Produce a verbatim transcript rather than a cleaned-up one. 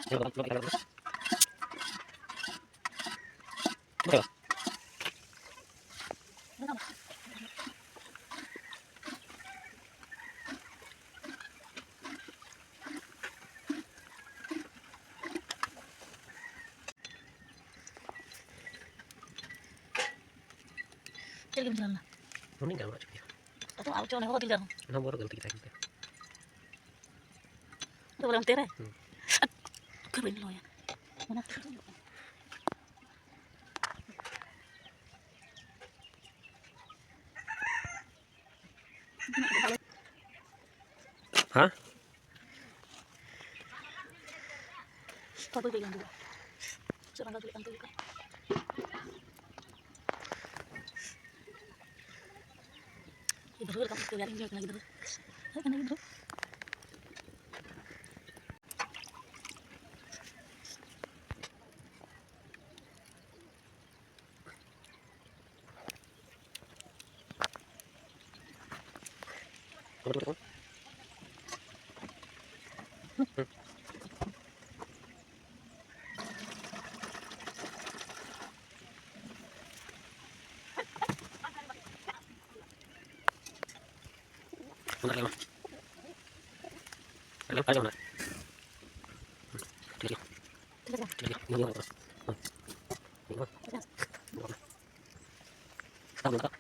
ᱪᱮᱫ ᱞᱟᱹᱜᱤᱫ ᱮᱢ ᱪᱟᱞᱟᱣ ᱞᱮᱱᱟ? ᱩᱱᱤ ᱜᱟᱱ ᱵᱟᱪᱚ ᱜᱮᱭᱟ᱾ ᱟᱫᱚ ᱟᱵᱚ ᱪᱚ ᱚᱸᱰᱮ ᱦᱚᱸ ᱵᱟᱹᱛᱤᱞ ᱜᱟᱱᱚᱜ᱾ ᱚᱱᱟ ᱵᱚᱨᱚ ᱜᱟᱹᱞᱛᱤ ᱜᱮ ᱛᱟᱦᱮᱸ ᱠᱟᱱ ᱛᱟᱭᱟ᱾ ᱟᱫᱚ ᱵᱚᱞᱮ ᱚᱱᱛᱮ ᱨᱮ? ᱦᱩᱸ᱾ ᱚᱠᱟ ᱵᱟᱹᱧ ᱞᱚᱭᱟ᱾ ᱚᱱᱟ ᱦᱮᱸ? ᱚᱠᱟ ᱵᱟᱹᱧ ᱞᱚᱭᱟ ᱚᱸᱰᱮ ᱫᱚ᱾ ᱪᱮᱫ ᱨᱟᱸᱜᱟᱣ ᱫᱟᱲᱮᱭᱟᱜ ᱠᱟᱱ ᱛᱟᱹᱵᱤᱱᱟ? ᱜᱤᱫᱽᱨᱟᱹ ᱞᱮᱠᱟᱢ ᱟᱹᱭᱠᱟᱹᱣ ᱜᱮᱭᱟ, ᱤᱧ ᱦᱚᱸ ᱠᱟᱱᱟ ᱜᱤᱫᱽᱨᱟᱹ᱾ ᱦᱮᱡ ᱠᱟᱱᱟ ᱜᱤᱫᱽᱨᱟᱹ᱾ ᱚᱱᱟ ᱞᱟᱹᱭ ᱢᱮ᱾ ᱟᱞᱮ ᱯᱟᱸᱪ ᱡᱚᱱ ᱢᱮᱱᱟᱜ᱾ ᱴᱷᱤᱠ ᱜᱮᱭᱟ᱾ ᱴᱷᱤᱠ ᱜᱮᱭᱟ᱾ ᱴᱷᱤᱠ ᱜᱮᱭᱟ᱾ ᱤᱧ ᱦᱚᱸ ᱦᱩᱭᱩᱜᱼᱟ᱾ ᱦᱩᱭᱩᱜᱼᱟ᱾ ᱥᱟᱵ ᱱᱚᱝᱠᱟ᱾